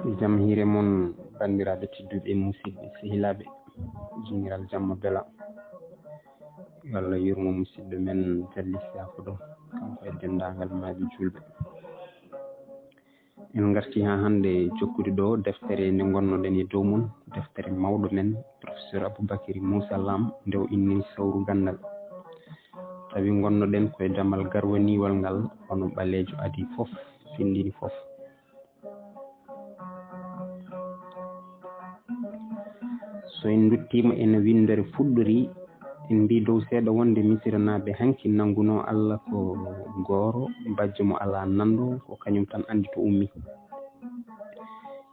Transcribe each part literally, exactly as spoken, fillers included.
Jam hiire mon, banndiraaɓe tedduɓe, musidɓe, sehilaaɓe, jingiral jamma bela. Yo Allah yurmo musidɗo men Jalli Siyaafu ɗo, kanko e denndaangal maaɓe juulɓe. En ngarti haa hannde jokkude ɗo deftere nde ngonnoɗen e dow mum, deftere mawɗo men, Professeur Aboubacry Moussa Lam, nde o inniri Sawru Ganndal. Tawi ngonnoɗen ko e damal garwaniiwal ngal, hono ɓaleejo adii fof, findini fof. So en nduttiima ene winndere fuɗɗori, en mbii dow seeɗa wonde Misiranaaɓe hanki nanngunoo Allah ko gooro, bajjo mo alaa nanndo, ko kañum tan anndi to ummi.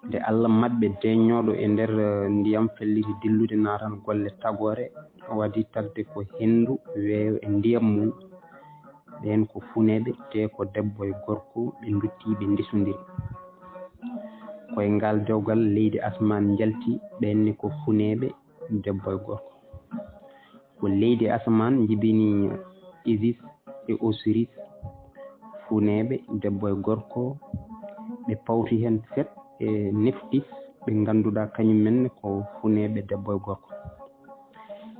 Nde Allah maɓɓe deeññooɗo e nder, eh, ndiyam felliti dillude naatan golle tagoore, o waɗi tagde ko henndu weeyo e ndiyam mum. Ɓeen ko funeeɓe, tee ko debbo e gorko, ɓe nduttii, ɓe ndesondiri. Ko e ngaal dewgal leydi asamaan njalti, ɓeen ne ko funeeɓe, debbo e gorko. Ko leydi asamaan njibini Isis e Osiris, funeeɓe, debbo e gorko, ɓe pawti heen Set e Neftis, ɓe ngannduɗaa kañum men ne ko funeeɓe, debbo e gorko.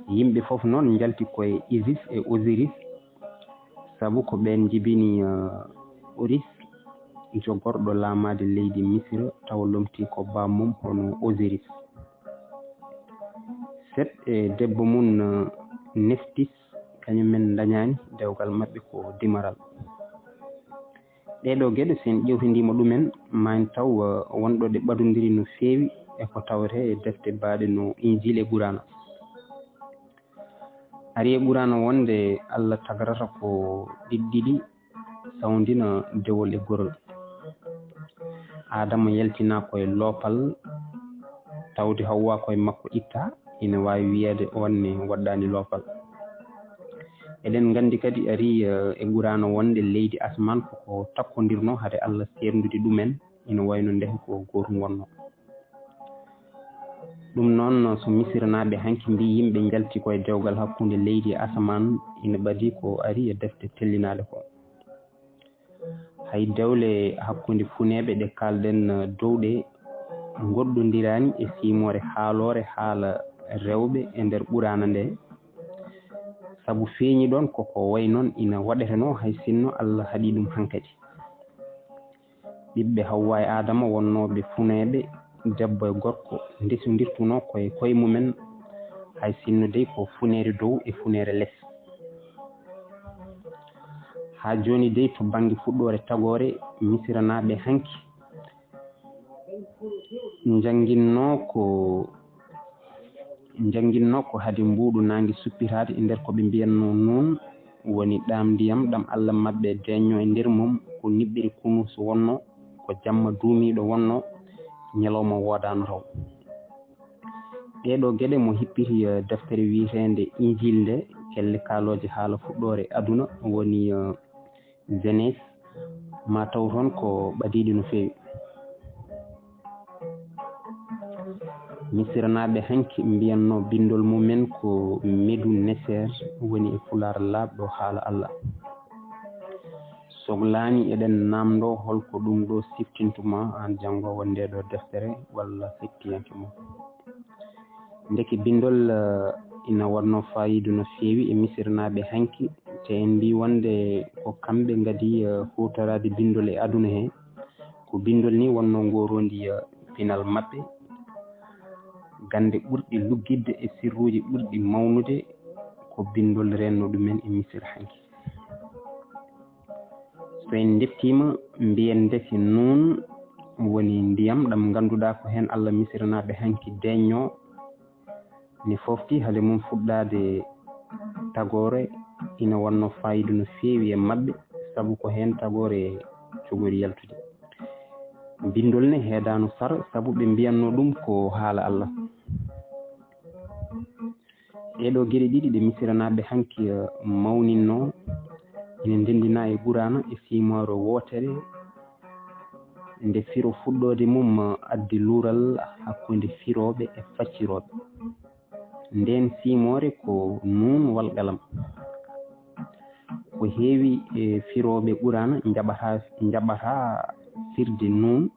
Yimɓe fof noon njalti ko e Isis e Osiris, sabu ko ɓeen njibini, eh, Oris, jogorɗo laamaade leydi Misira, tawa lomtii ko bammum hono Osiris. Set e debbo mum, eh, Neftis, kañum men ndañaani, dewgal maɓɓe ko dimaral. Ɗee ɗoo geɗe, so en ƴeewtindiima ɗumen, maa en taw, eh, wonɗo ɗe ɓadondiri no feewi e ko tawetee e defte baaɗe no Injiil e Quraana. Ari e Quraana wonde Allah tagarata ko ɗiɗi ɗiɗi, sawndina dewol e gorol. Aadama yaltinaa ko e loopal, tawde Hawwa ko e makko itta, ina waawi wiyeede oon ne waɗɗaani loopal. Eɗen nganndi kadi ari, eh, e Quraana wonde leydi asamaan ko ko takkondirnoo hade Allah seerndude ɗumen, ina wayno ndeke ko gootum wonnoo. Ɗum noon, so Misiranaaɓe hanki mbii yimɓe njalti ko e dewgal hakkunde leydi e asamaan, ina ɓadii ko ari e defte tellinaaɗe ko. Hay dewle hakkunde funeeɓe ɗe kaalɗen dow ɗe, ngoɗɗondiraani e siimoore haaloore haala rewɓe e nder Quraana nde, sabu feeñi ɗoon ko ko wayi noon ina waɗetenoo hay sinno Allah haɗi ɗum hankadi. Ɓiɓɓe Hawwa e Aadama wonnooɓe funeeɓe, debbo e gorko, ndesondirtunoo ko e koye mumen, hay sinno dey ko funeere dow e funeere les. Haa jooni dey, to bannge fuɗɗoore tagoore, Misiranaaɓe hanki njannginnoo ko njannginnoo ko hade mbuuɗu naange suppitaade e nder ko ɓe mbiyatnoo Nuun, woni ɗaam ndiyam ɗam Allah maɓɓe deeñnoo e nder mum, ko niɓɓere kunuus wonnoo, ko jamma duumiiɗo wonnoo, ñalawma woodaano taw. Ɗee ɗoo geɗe mo hippiti, eh, deftere wiyeteende Injiil nde, kelle kaalooje haala fuɗɗoore aduna, woni, eh, Genèse, ma taw toon ko ɓadiiɗe no feewi. Misiranaaɓe hanki mbiyatnoo binndol mumen ko Medu Neser, woni e Pulaar laaɓɗo haala Allah. Soglaani eɗen naamndoo hol ko ɗum ɗo siftintuma aan janngoowo ndee ɗo deftere walla settiyanke mum. Ndeke binndol, eh, ina waɗnoo faayiida no feewi e Misiranaaɓe hanki, te en mbii wonde ko kamɓe ngadi, eh, huutoraade binndol e aduna he. Ko binndol ni wonnoo ngooroondi, eh, pinal maɓɓe. Gannde ɓurɗe luggitde e sirruuji ɓurɗi mawnude ko binndol reenno ɗumen e Misira hanki. So en ndeftiima, mbiyen ndeke Nuun woni ndiyam ɗam ngannduɗaa ko heen Allah Misiranaaɓe hanki deeñnoo, ne foofti hade mum fuɗɗaade tagoore, ina wonnoo faayiida no feewi e maɓɓe, sabu ko heen tagoore cogori yaltude. Binndol ne heedaano sar, sabu ɓe mbiyatnoo ɗum ko haala Allah. Ɗee ɗoo geɗe ɗiɗi ɗe Misiranaaɓe hanki, eh, mawninnoo, ina ndenndinaa e Quraana e siimoore wootere, nde firo fuɗɗoode mum, eh, addi luural hakkunde firooɓe e faccirooɓe. Ndeen siimoore ko Nuun wal Qalam. Ko heewi e firooɓe Quraana njaɓataa, njaɓataa firde Nuun.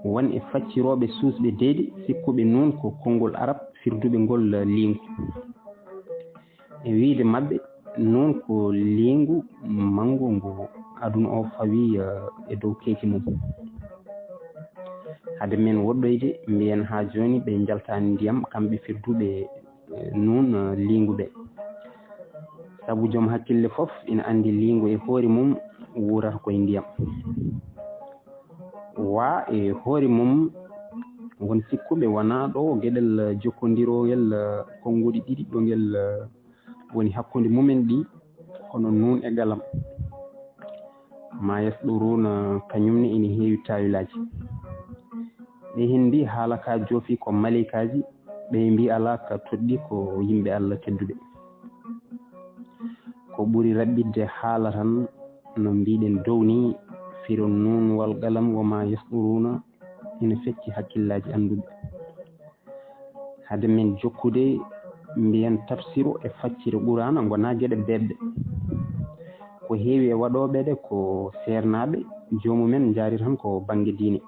Won e faccirooɓe suusɓe deedi, sikkuɓe nuun ko konngol Arab firduɓe ngol liingu. E wiyde maɓɓe, nuun ko liingu manngu ngu aduna o fawi, eh, e dow keeki mum. Hade men woɗɗoyde, mbiyen haa jooni ɓe njaltaani ndiyam, kamɓe firduɓe, eh, nuun, eh, liingu ɓe. Sabu joom hakkille fof ina anndi liingu e hoore mum wuurata ko e ndiyam. Wa e hoore mum, won sikkuɓe wonaa ɗo geɗel jokkondiroowel, eh, konnguɗi ɗiɗi ɗo ngel, eh, woni hakkunde mumen ɗi, kono nuun e galam. Ma yasɗuruuna, kañum ne ina heewi taawilaaji. Ɓe heen mbii haala ka joofi ko maleykaaji, ɓe mbii alaa ka toɗɗi ko yimɓe Allah tedduɓe. Ko ɓuri raɓɓiɗde haala tan no mbiɗen dow ni, firo nuun wal qalam wa ma yasɗuruuna ina fecci hakkillaaji annduɓe. Hade men jokkude, mbiyen tafsiru e faccire Quraana ngonaa geɗe beeɓɗe. Ko heewi e waɗooɓe ɗe ko seernaaɓe, joomumen njaari tan ko bannge diine.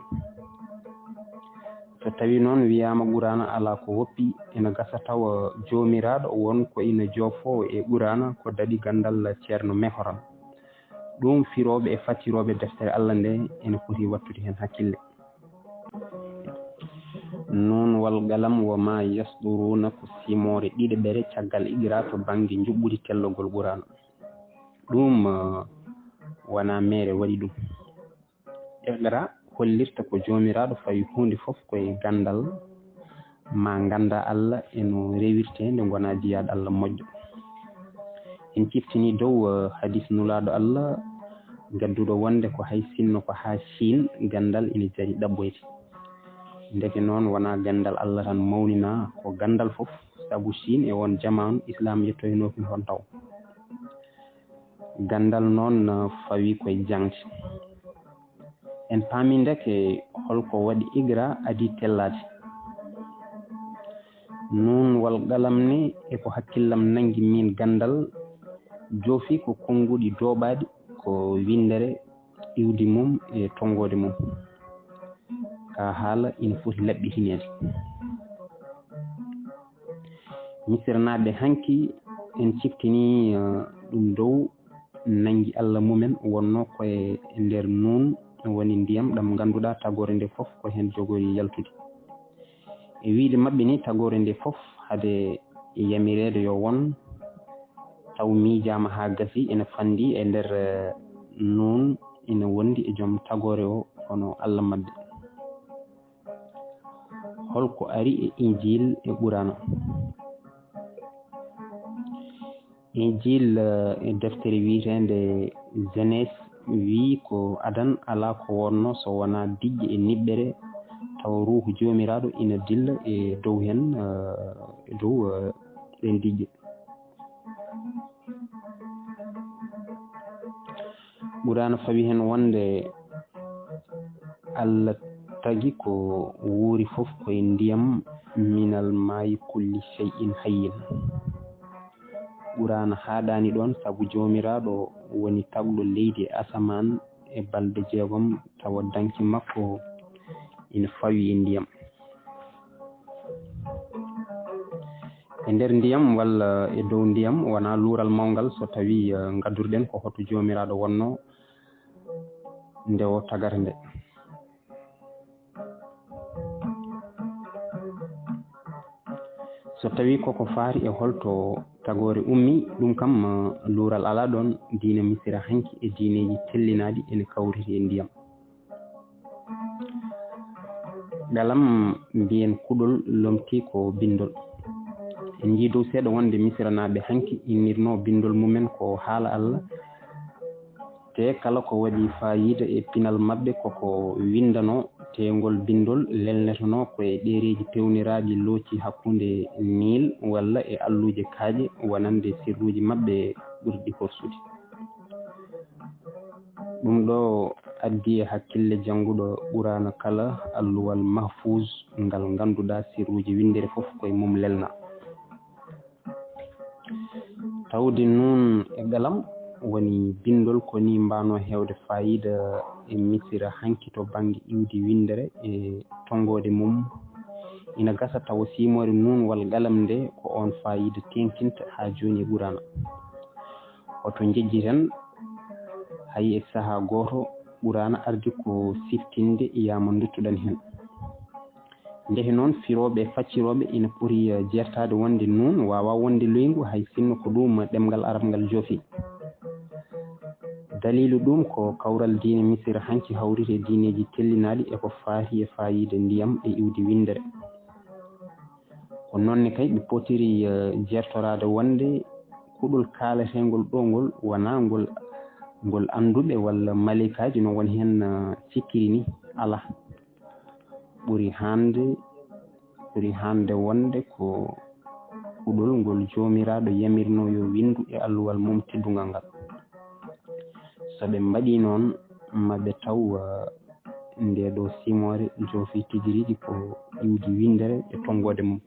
So tawii noon wiyaama Quraana alaa ko woppi, ina gasa tawa Joomiraaɗo won ko ina joofoo e Quraana ko daɗi ganndal Ceerno Mehoran. Ɗum firooɓe e faccirooɓe deftere Allah nde ina poti wattude heen hakkille. Nuun wal qalam wa ma yasɗuruuna ko simoore ɗiɗaɓere caggal Iqra to bannge njuɓɓudi tellogol Quraana. Ɗum, eh, wonaa meere waɗi ɗum. Iqra hollirta ko Joomiraaɗo fawi huunde fof ko e ganndal, ma ngannda Allah e no rewirtee nde ngonaa jiyaaɗo Allah moƴƴo. En ciftinii dow, eh, hadis Nulaaɗo Allah gadduɗo wonde ko hay sinno ko haa Siin ganndal ina jari ɗaɓɓoyde. Ndeke noon wonaa ganndal Allah tan mawninaa, ko ganndal fof, sabu Siin e oon jamaanu Islaam yettoynookino toon taw. Ganndal noon, eh, fawi koye jaŋde. En paami ndeke holko waɗi Iqra adii tellaade. Nuun wal qalam ne e ko hakkillam nanngi miin ganndal, joofi ko konnguɗi dooɓaaɗi, ko winndere iwdi mum e tonngoode mum. Ka haala ina foti laɓɓitineede. Misirnaaɓe hanki en ciftinii, eh, ɗum dow nanngi Allah mumen wonnoo ko e nder nuun woni ndiyam ɗam ngannduɗaa tagoore nde fof ko heen jogori yaltude. E wiyde maɓɓe ni tagoore nde fof hade yamireede yo won taw miijaama haa gasi ina fanndi e nder, eh, nuun ina wondi e joom tagoore o kono Allah maɓɓe. Holko ari e Injiil e Quraana? Injiil, eh, e deftere wiyeteende Genese wii ko adan alaa ko wonno so wonaa diƴƴe e niɓɓere, tawa Ruuhu Joomiraaɗo ina dilla e dow heen, eh, e dow, eh, ɗeen diƴƴe. Quraana fawi heen wonde Allah tagi ko wuuri fof ko e ndiyam, minal maayi kulli shay'in hayyin. Quraana haaɗaani ɗoon sabu Joomiraaɗo woni tagɗo leydi e asamaan e balɗe jeegom tawa danki makko ina fawi e ndiyam. E nder ndiyam walla e dow ndiyam wonaa luural mawngal so tawii, eh, ngadduɗen ko hoto Joomiraaɗo wonno nde o tagata nde. So tawii koko faati e holto tagoore ummi, ɗum kam, eh, luural alaa ɗoon, diina Misira hanki e diineeji tellinaaɗi ene kawriti e ndiyam. Qalam mbiyen kuɗol lomti ko binndol. En njii dow seeɗa wonde Misiranaaɓe hanki innirno binndol mumen ko haala Allah. Te kala ko waɗi faayiida e pinal maɓɓe koko winndano, te ngol binndol lelneteno ko e ɗereeji peewniraaɗi looci hakkunde Niil walla e alluuje kaaƴe wonande sirruuji maɓɓe ɓurɗi horsude. Ɗum ɗo addi e hakkille jannguɗo Quraana kala alluwal mahfuuz ngal ngannduɗaa sirruuji winndere fof koye mum lelna. Tawde nuun e qalam Woni binndol ko ni mbaano heewde faayiida e Misira hanki to bannge iwdi winndere e tonngoode mum. Ina gasa tawa siimoore nuun wal qalam nde ko oon faayiida teeŋtinta haa jooni e Quraana. Hoto njejjiten hay e sahaa gooto Quraana ardi ko siftinde yaama nduttuɗen heen. Ndehe noon, firooɓe e faccirooɓe ina poti, eh, jeertaade wonde nuun waawaa wonde loyngu, hay sinno ko ɗum ɗemngal arab ngal joofi. Daliilu ɗum ko kawral diine Misira hanki hawriti e diineeji tellinaaɗi e ko faati e faayiida ndiyam e iwdi winndere. Ko noon ne kay ɓe potiri, eh, jeertoraade wonde kuɗol kaaleteengol ɗo ngol wonaa ngol, ngol annduɓe walla maleykaaji no woni heen, eh, cikkiri ni. Alaa. Ɓuri hannde, ɓuri hannde wonde ko kuɗol ngol Joomiraaɗo yamirnoo yo winndu e alluwal mum teddungal ngal. So ɓe mbaɗii noon, ma ɓe taw, eh, ndee ɗoo siimoore joofi tigi rigi ko iwdi winndere e tonngoode mum.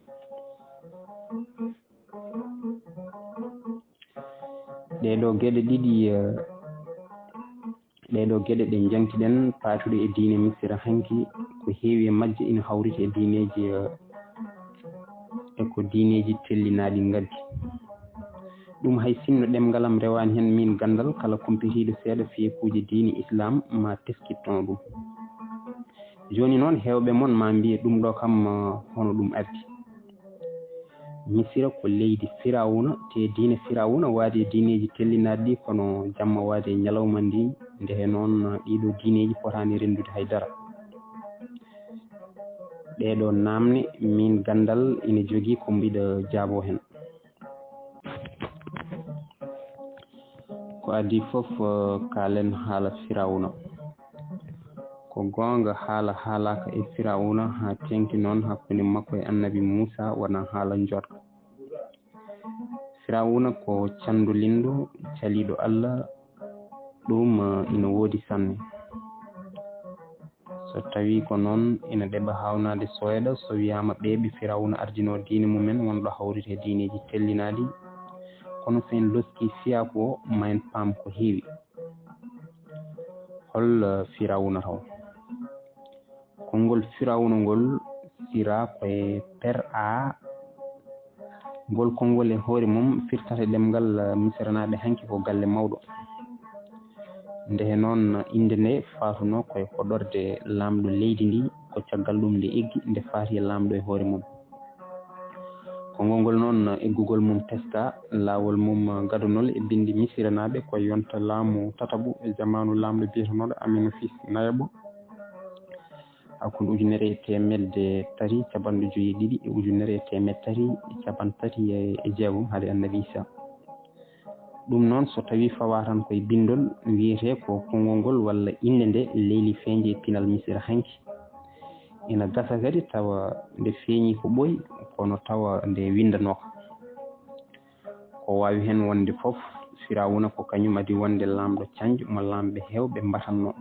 Ɗee ɗoo geɗe ɗiɗi, eh, ɗee ɗoo geɗe ɗe njaŋti-ɗen paatuɗe e diine Misira hanki, ko heewi e majje ina hawriti e diineeji, eh, e ko diineeji tellinaaɗi ngaddi. Ɗum hay sinno ɗemngal am rewaani heen miin ganndal, kala kumpitiiɗo seeɗa fiyekuuji diine Islaam ma teskittono ɗum. Jooni noon, heewɓe mon ma mbiye ɗum ɗo kam, eh, hono ɗum ardi. Misira ko leydi Firawuna, te diine Firawuna waadi e diineeji tellinaaɗi ɗi, kono jamma waadi e ñalawma ndi, ndehe noon ɗiɗo diineeji potaani renndude hay dara. Ɗee ɗoo naamne, miin ganndal ina jogii ko mbiɗa jaaboo heen. Ko adii fof, eh, kaalen haala Firawuna. Ko goonga, haala haalaaka e Firawuna haa teeŋti noon hakkunde makko e Annabi Muusa, wonaa haala njooɗka. Firawuna ko canndu lindo, caliiɗo Allah, ɗum, eh, ina woodi sanne. So tawii ko noon, ina ɗeɓa haawnaade soyɗa so wiyaama ɓee ɓe Firawuna ardinoo diine mum en wonɗo hawriti e diineeji tellinaaɗi. Kono so en loskii fiyaaku o, ma en paam ko heewi. Hol, eh, Firawuna taw? Konngol Firawuna ngol siraa ko e per a. Ngol konngol e hoore mum firtata e ɗemngal, eh, Misiranaaɓe hanki ko galle mawɗo. Ndehe noon, innde nde faatunoo ko e hoɗorde laamɗo leydi ndi, ko caggal ɗum nde eggi, nde faati e laamɗo e hoore mum. Konngol ngol noon, eggugol mum teskaa, laawol mum gadunol e binndi Misiranaaɓe ko e yonta laamu tataɓu e jamaanu laamɗo biyetenooɗo Amenofis nayaɓo, hakkunde ujunere e teemedde tati capanɗe joyi e ɗiɗi e ujunere e teemedde tati e capanɗe tati e jeegom hade Annabi Isa. Ɗum noon, so tawii fawaa tan ko e binndol, wiyetee ko konngol ngol walla innde nde leyli feeñde e pinal Misira hanki. Ina gasa kadi tawa nde feeñi ko ɓooyi, kono tawa nde winndanooka. Ko waawi heen wonde fof, Firawuna ko kañum adii wonde laamɗo canjo mo laamɓe heewɓe mbatannoo.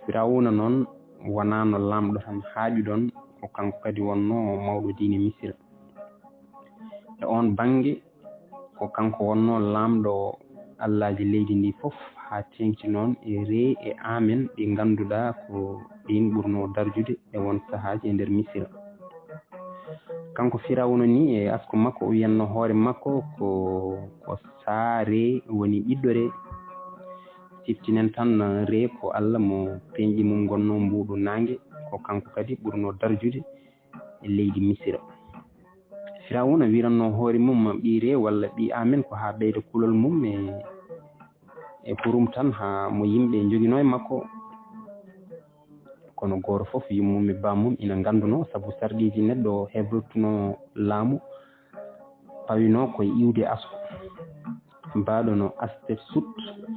Firawuna noon wonaano laamɗo tan haaƴuɗon, ko kanko kadi wonnoo mawɗo diine Misira. E oon bannge, ko kanko wonnoo laamɗo allaaji leydi ndi fof, haa teeŋti noon e Re e Amen, ɗi ngannduɗaa ko ɗiin ɓurnoo darjude e won sahaaji e nder Misira. Kanko Firawuna ni e asko makko, o wiyatnoo hoore makko ko, ko Sa, Re, woni ɓiɗɗo Re. Siftinen tan, Re ko Allah mo peeñɗi mum ngonnoo mbuuɗu naange, ko kanko kadi ɓurnoo darjude e leydi Misira. Firawuna wiratnoo hoore mum ɓii Re walla ɓii Amen ko haa ɓeyda kulol mum e, e hurum tan haa mo yimɓe njoginoo e makko. Kono gooto fof yummum e bammum ina nganndunoo, sabu sarɗiiji neɗɗo hebltunoo laamu pawinoo ko e iwde asko. Baaɗo no Astet Sut,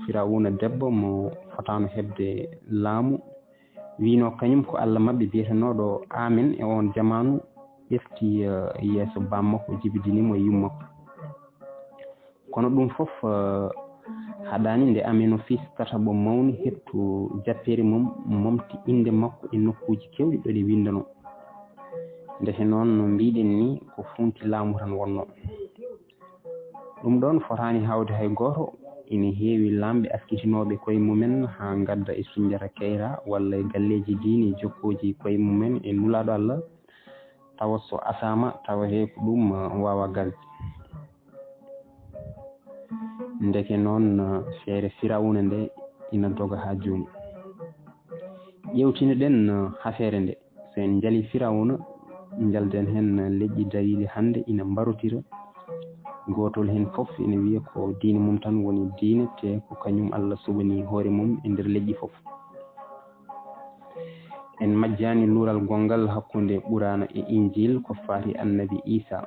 Firawuna debbo mo fotaano heɓde laamu, wiynoo kañum ko Allah maɓɓe biyetenooɗo Amen e oon jamaanu, ɓefti, eh, yeeso bammakko, jibidini mo e yummakko. Kono ɗum fof, eh, haɗaani nde Amenofis tataɓo mawni heɓtu jappeere mum, momti innde makko e nokkuuji keewɗi ɗo ɗe winndanoo. Ndehe noon, no mbiɗen ni, ko fuunti laamu tan wonnoo. Ɗum ɗoon fotaani hawde hay gooto, ina heewi laamɓe askitinooɓe koye mumen haa ngadda e Sunjata Keyra walla e galleeji diine jokkooji koye mumen e Nulaaɗo Allah, tawa so asaama tawa he ko ɗum waawaa gasde. Ndeke noon feere Firawna nde ina doga haa jooni. Ƴeewtino-ɗen hafeere nde. So en njalii Firawna, njalden heen leƴƴi dariiɗi hannde ina mbarotira. Gootol heen fof ina wiya ko diine mum tan woni diine, te ko kañum Allah suɓanii hoore mum e nder leƴƴi fof. En majjaani luural gonngal hakkunde Quraana e Injiil ko faati Annabi Iisaa.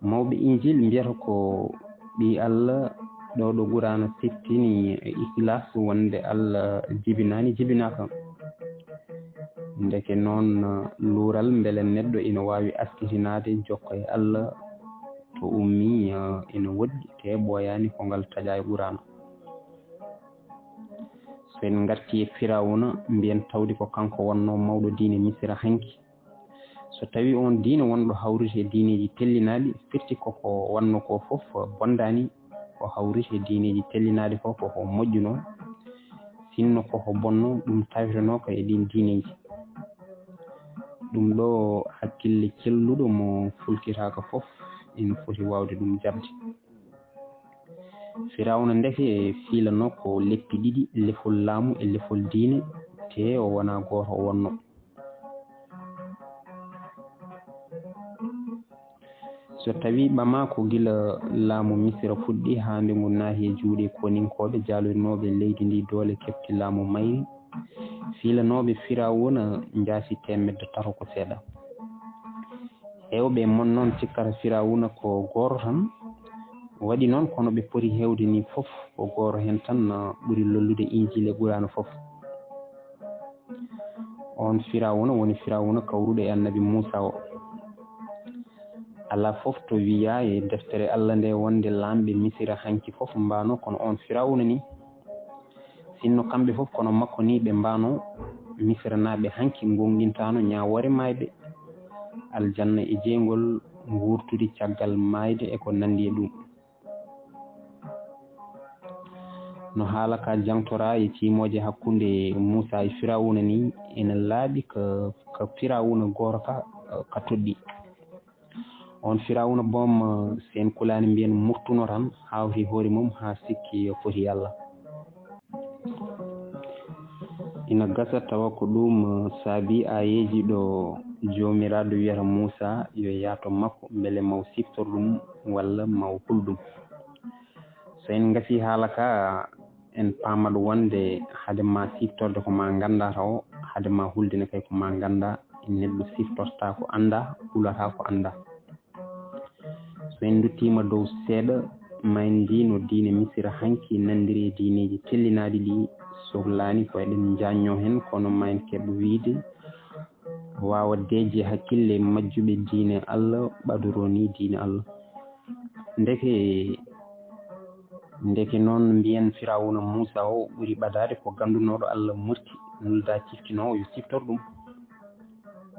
Mawɓe Injiil mbiyata ko ɓii Allah, ɗo ɗo Quraana siftini e ikhlas wonde Allah jibinaani, jibinaaka. Ndeke noon, luural mbele neɗɗo ina waawi askitinaade jokka e Allah to ummii, eh, ina woɗɗi, te ɓooyaani ko ngal taƴaa e Quraana. So en ngartii e Firawna, mbiyen tawde ko kanko wonnoo mawɗo diine Misira hanki. So tawii oon diine wonɗo hawriti e diineeji tellinaaɗi, firti ko ko wannoo ko fof bonndaani, ko hawriti e diineeji tellinaaɗi ko, ko ko moƴƴunoo, sinno ko ko bonnoo, ɗum tawetenoo ko e ɗiin diineeji. Ɗum ɗo hakkille celluɗo mo fulkitaaka fof ina foti waawde ɗum jaɓde. Firawna ndeke fiilanoo ko leppi ɗiɗi, lefol laamu e lefol diine, te o wonaa gooto o wonnoo. So tawii ɓamaa ko gila laamu Misira fuɗɗi haa nde ngu naati e juuɗe koninkooɓe jaalurinooɓe leydi ndi doole keɓti laamu mayri, fiilanooɓe Firawuna njaasi teemedde tato ko seeɗa. Heewɓe e mon noon cikkata Firawuna ko gooto tan. Waɗi noon, kono ɓe poti heewde nii fof, ko gooto heen tan, ah, ɓuri lollude Injiila e Quraana fof. Oon Firawuna woni Firawuna kawruɗo e Annabi Muusaa o. Alaa fof to wiyaa e deftere Allah nde wonde laamɓe Misira hanki fof mbaanoo kono oon Firawuna nii. Sinno kamɓe fof kono makko nii ɓe mbaanoo, Misiranaaɓe hanki ngoonɗintaano ñaawoore maayde, aljanna e jeyngol, nguurtude caggal maayde e ko nanndi e ɗum. No haala ka jangtoraa e ciimooje hakkunde Muusaa e Firawuna nii, ena laaɓi ka, ka Firawuna gooto ka, ka toɗɗi. Oon Firawuna boom, so en kulaani mbiyen murtuno tan, hawti hoore mum haa sikki foti Yalla. Ina gasa tawa ko ɗum saabi aayeeji ɗo Joomiraaɗo wiyata Muusaa yo yah to makko mbele maw siftor ɗum walla maw hul ɗum. So en ngasii haala ka, en paamat wonde hade ma siftorde ko ma nganndaa tawo, hade ma huldina kay ko ma nganndaa, neɗɗo siftortaa ko anndaa, hulataa ko anndaa. So en nduttiima dow seeɗa, ma en njiy no diine Misira hanki nanndiri e diineeji tellinaaɗi ɗi, sohlaani ko eɗen njaannoo heen, kono ma en keɓ wiyde waawa deeƴde hakkille majjuɓe diine Allah, ɓadoroo nii diine Allah. Ndeke, ndeke noon mbiyen Firawuna Muusaa o ɓuri ɓadaade ko ganndunooɗo Allah murti, nuldaa ciftinoowo yo siftor ɗum.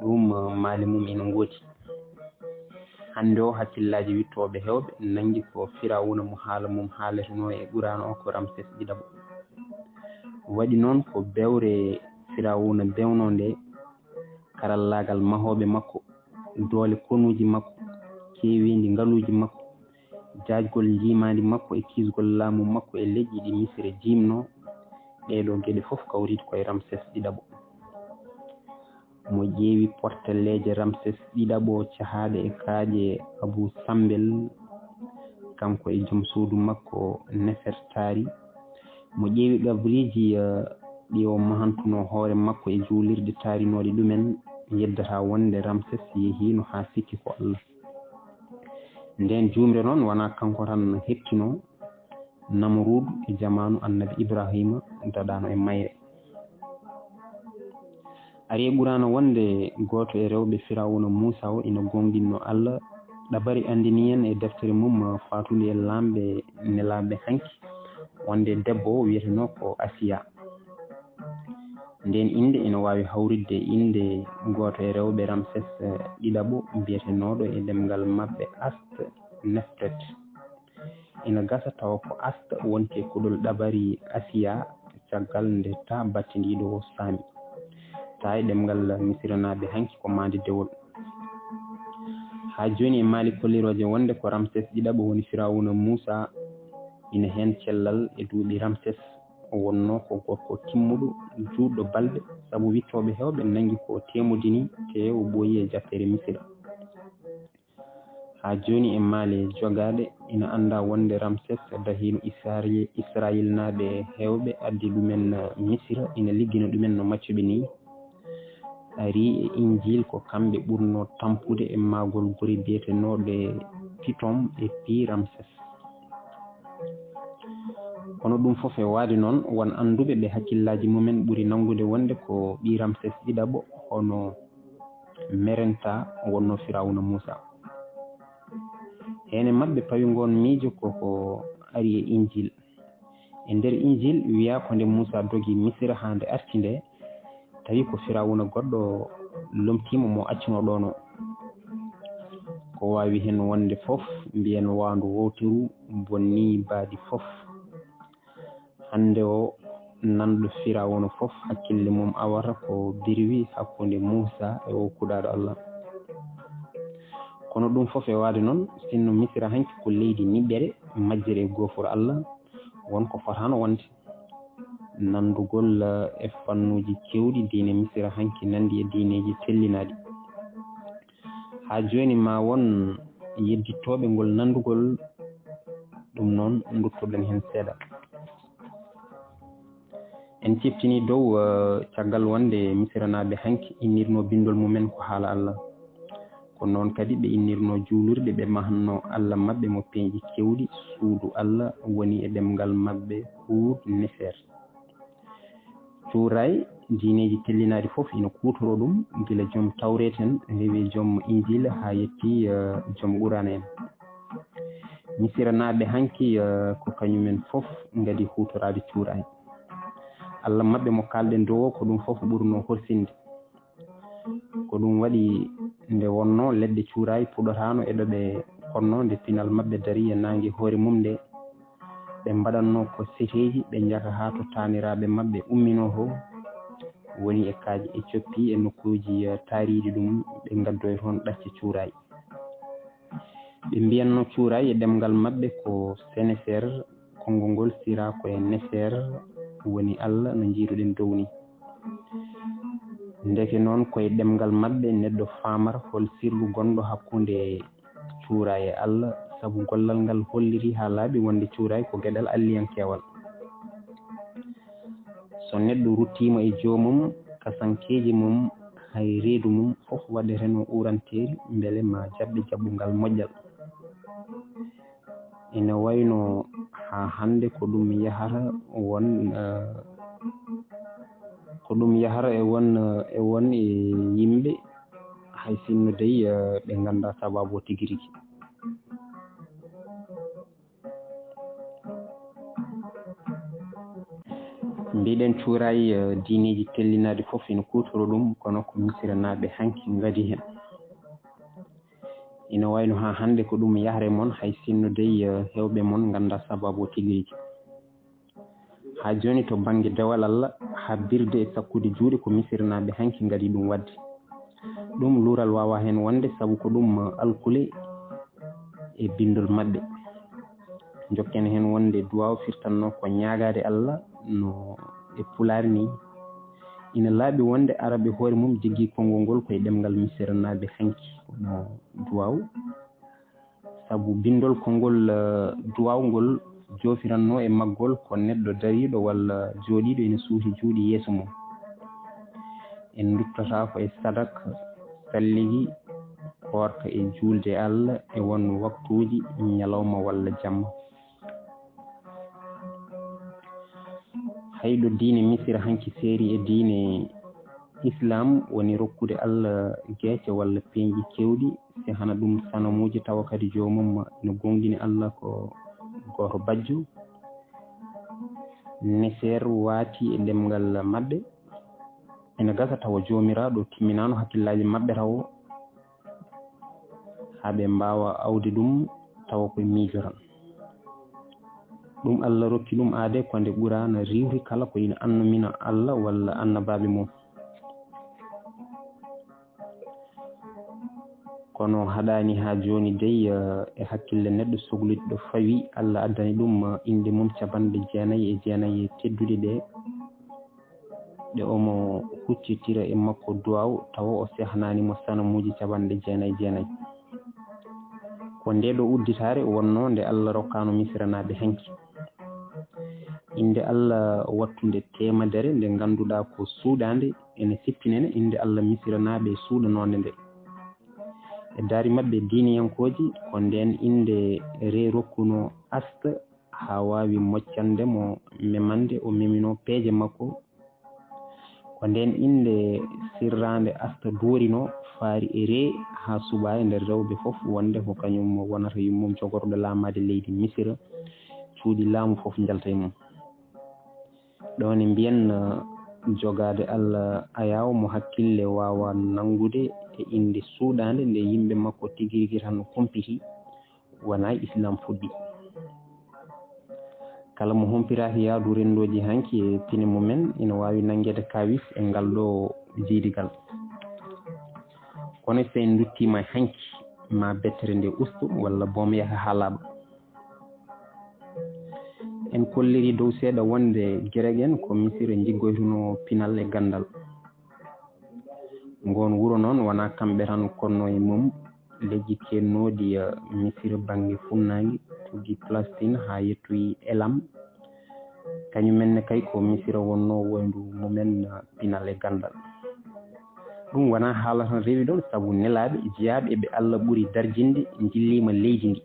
Ɗum, eh, maali mum ina ngooti. Hannde o hakkillaaji wiɗtooɓe heewɓe nanngi ko Firawuna mo haala mum haaletenoo e Quraana o ko Ramses ɗiɗaɓo. Waɗi noon ko bewre Firawuna bewnoo nde, karallaagal mahooɓe makko, doole konuuji makko, keeweendi ngaluuji makko, jaajgol njiimaandi makko e kiisgol laamu makko e leƴƴi ɗi Misira jiimnoo, ɗee ɗoo geɗe fof kawritii ko e Ramses ɗiɗaɓo. Mo ƴeewi portaleeje Ramses ɗiɗaɓo cahaaɗe e kaaƴe Abu Sambel, kanko e joom suudu makko Nefertari, mo ƴeewi qabriiji, eh, ɗi o mahantunoo hoore makko e juulirɗe taarinooɗe ɗumen, yeddataa wonde Ramses yehiino haa sikki ko Allah. Ndeen juumre noon wonaa kanko tan heɓtinoo, Namruudu e jamaanu Annabi Ibrahiima daɗaano e mayre. Ari e Quraana wonde gooto e rewɓe Firawuna Muusaa o ina goongɗinno Allah, ɗabari anndini en e deftere mum faatude e laamɓe nelaaɓe hanki, wonde debbo o wiyetenoo ko Asiya. Ndeen innde ina waawi hawritde e innde gooto e rewɓe Ramses, eh, ɗiɗaɓo, mbiyetenooɗo e ɗemngal maɓɓe Ast. Nefret. Ina gasa tawa ko Asta wonti e kuɗol ɗabari Asiya caggal nde ta battindiiɗo o saami. Ta e ɗemngal Misiranaaɓe hanki ko maande dewol. Haa jooni e maali kollirooje wonde ko Ramses ɗiɗaɓo woni Firawuna Muusa, ina heen cellal e duuɓi Ramses. O wonnoo ko gorko timmuɗo, juutɗo balɗe, sabu wiɗtooɓe heewɓe nanngi ko o teemodini, tee o ɓooyi e jappeere Misira. Haa jooni e maale jogaaɗe, ina anndaa wonde Ramses dahiino Israayi-, Israayilnaaɓe heewɓe, addi ɗumen Misira, ina liggina ɗumen no maccuɓe nii. Ari e Injil ko kamɓe ɓurnoo tampude e maagol gure biyetenooɗe Pitom e Pi Ramses. Kono ɗum fof e waade noon, won annduɓe ɓe hakkillaaji mumen ɓuri nanngude wonde ko ɓii Ramses ɗiɗaɓo, hono Merenta wonnoo Firawuna Muusa. Heen e maɓɓe pawi ngoon miijo ko ko ari e Injil. E nder Injil wiyaa ko nde Muusa dogi Misira haa nde arti nde, tawi ko Firawuna goɗɗo lomtiima mo accunoo ɗoon o. Ko waawi heen wonde fof, mbiyen waandu wooteru bonnii mbaadi fof. Hannde o, nanɗo Firawuna fof hakkille mum awata ko birwi hakkunde Muusa e o kuɗaaɗo Allah. Kono ɗum fof e waade noon, sinno Misira hanki ko leydi niɓɓere, majjere e goofol Allah, won ko fotaano wonde. Nanndugol, eh, e fannuuji keewɗi diine Misira hanki nanndi e diineeji tellinaaɗi. Haa jooni ma won yeddittooɓe ngol nanndugol, ɗum noon nduttoɗen heen seeɗa. En ciftinii dow, eh, caggal wonde Misiranaaɓe hanki innirnoo binndol mumen ko haala Allah. Ko noon kadi ɓe innirnoo juulirɗe, ɓe mahnoo Allah maɓɓe mo peeñɗi keewɗi, suudu Allah woni e ɗemngal maɓɓe Hur Nefer. Cuuraay, diineeji tellinaaɗi fof ina kuutoroo ɗum, gila joom Tawreet en, rewi joom Injiila haa yetti, eh, joom Qur'aana en. Misiranaaɓe hanki, eh, ko kañumen fof ngadi huutoraade cuuraay. Allah maɓɓe mo kaalɗen dow o, ko ɗum fof ɓurnoo horsinde. Ko ɗum waɗi nde wonnoo leɗɗe cuuraay puɗotaano e ɗo ɓe konnoo, nde pinal maɓɓe darii e naange hoore mum nde, ɓe mbaɗatnoo ko seteeji, ɓe njaka haa to taaniraaɓe maɓɓe umminoo to, woni e kaaƴe e coppi e nokkuuji, eh, taariiɗi ɗum, ɓe ngaddoya toon ɗacce cuuraay. Ɓe mbiyatnoo cuuraay e ɗemngal maɓɓe ko Seneser, konngol ngol siraa ko e Neser, woni Allah no njiyruɗen dow nii. Ndeke noon ko e ɗemngal maɓɓe neɗɗo faamata hol sirlu gonɗo hakkunde cuuraay e Allah, sabu gollal ngal hollirii haa laaɓi wonde cuuraay ko geɗal alliyankeewal. So neɗɗo ruttiima e joomum, kasankeeji mum, hay reedu mum fof waɗeteno uuranteeri, mbele ma jaɓɓe jaɓɓungal moƴƴal. Ina wayno haa hannde ko ɗum yahata won, eh, ko ɗum yahata e won, eh, e won e yimɓe, hay sinno dey, eh, ɓe nganndaa sabaabu o tigi rigi. Mbiɗen cuuraay, eh, diineeji tellinaaɗi fof ina kuutoro ɗum, kono ko Misiranaaɓe hanki ngadi heen. Ina wayno haa hannde ko ɗum yahre mon, hay sinno dey, eh, heewɓe mon nganndaa sabaabu o tigi rigi. Haa jooni to bannge dewal Allah, habbirde e sakkude juuɗe ko Misiranaaɓe hanki ngadi ɗum waɗde. Ɗum luural waawaa heen wonde, sabu ko ɗum alkule e binndol maɓɓe. Njokken heen wonde duwaaw firtannoo ko ñaagaade Allah no e Pulaar nii. Ina laaɓi wonde Arab e hoore mum jogii konngol ngol ko e ɗemngal Misiranaaɓe hanki, kono duwaaw. Sabu binndol konngol, eh, duwaaw ngol joofirannoo e maggol ko neɗɗo dariiɗo walla jooɗiiɗo ina suuti juuɗe yeeso mum. En nduttotaako e sadak, salligi, koorka e juulde Allah e won waktuuji ñalawma walla jamma. Hayɗo diine Misira hanki seeri e diine Islaam woni rokkude Allah geece walla peeñɗi keewɗi, si hana ɗum sanamuuji tawa kadi joomum no goongɗini Allah ko gooto bajjo. Neseer waati e ɗemngal maɓɓe. Ina gasa tawa Joomiraaɗo timminaano hakkillaaji maɓɓe tawo, haa ɓe mbaawa awde ɗum tawa koye miijo tan. Ɗum Allah rokki ɗum aade ko nde Quraana riiwri kala ko ina annumina Allah walla annabaaɓe mum. Kono haɗaani haa jooni dey, eh, e hakkille neɗɗo sogliɗo fawi, Allah addani ɗum, eh, inɗe mum capanɗe jeenayi e jeenayi e tedduɗe ɗe, ɗe omo huccitira e makko duwaaw, tawa o sehnaani mo sanamuuji capanɗe jeenayi e jeenayi. Ko ndee ɗo udditaare wonnoo nde Allah rokkaano Misiranaaɓe hanki. Innde Allah wattunde teemedere nde ngannduɗaa ko suuɗaande, ene siftinene innde Allah Misiranaaɓe suuɗanoonde nde. E daari maɓɓe diiniyankooji, ko ndeen innde ree rokkunoo Asta haa waawi moccande mo memande o meminoo peeje makko. Ko ndeen innde sirraande Asta duworinoo faari e ree haa suɓaa e nder rewɓe fof wonde ko kañum wonata yummum jogorɗo laamaade leydi Misira, cuuɗi laamu fof njalta e mum. Ɗoon e mbiyen, eh, jogaade Allah ayaawo mo hakkille waawaa nanngude e innde suuɗaande nde yimɓe makko tigi rigi tan kumpiti, wonaa e Islaam fuɗɗi. Kala mo humpitaaki yaadu renndooji hanki e pine mumen ina waawi nanngeede kaawis e ngal ɗo jeydigal. Kono so en nduttiima hanki, ma bettere nde usto walla boom yaha haa laaɓa. En kolliri dow seeɗa wonde Gerek en ko Misira njiggoytunoo pinal e ganndal. Ngoon wuro noon wonaa kamɓe tan konnoo e mum, leƴƴi keednooɗi, eh, Misira bannge funnaange, tuggi Palestine haa yettoyi Elam. Kañum en ne kay ko Misira wonnoo woyndu mumen, eh, pinal e ganndal. Ɗum wonaa haala tan rewi ɗoon, sabu nelaaɓe jeyaaɓe e ɓe Allah ɓuri darjinde njilliima leydi ndi.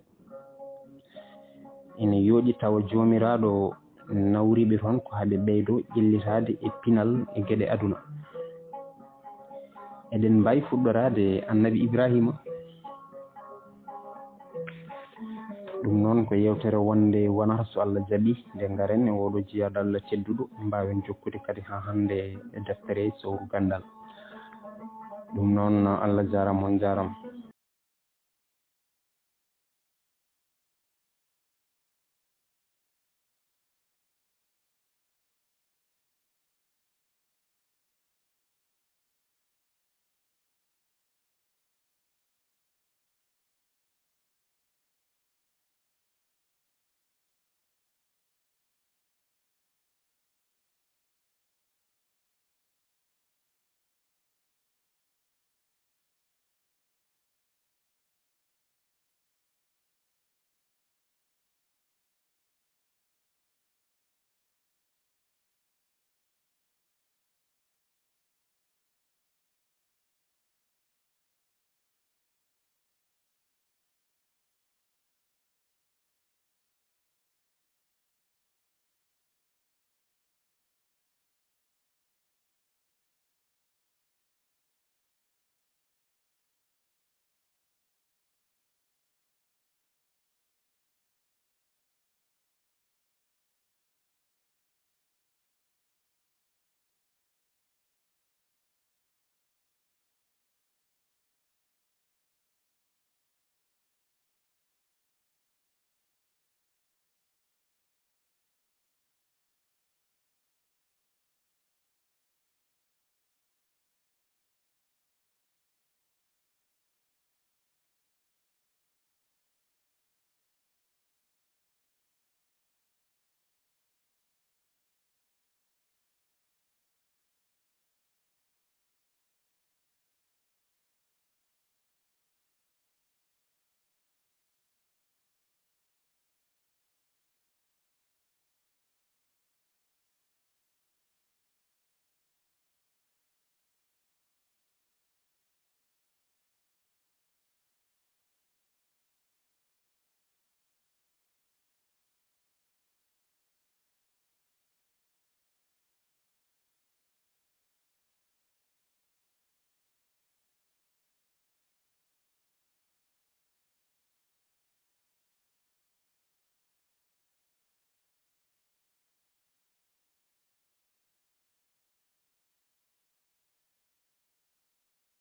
Ene yooɗi tawa Joomiraaɗo nawri ɓe toon ko haa ɓe ɓeydo ƴellitaade e pinal e geɗe aduna. Eɗen mbaawi fuɗɗoraade e Annabi Ibraahiima. Ɗum noon ko yeewtere wonde wonata so Allah jaɓi, nde ngaren e ooɗo jiyaaɗo Allah tedduɗo, mbaawen jokkude kadi haa hannde e deftere Sowru Ganndal. Ɗum noon, Allah jaaraama, on jaaraama.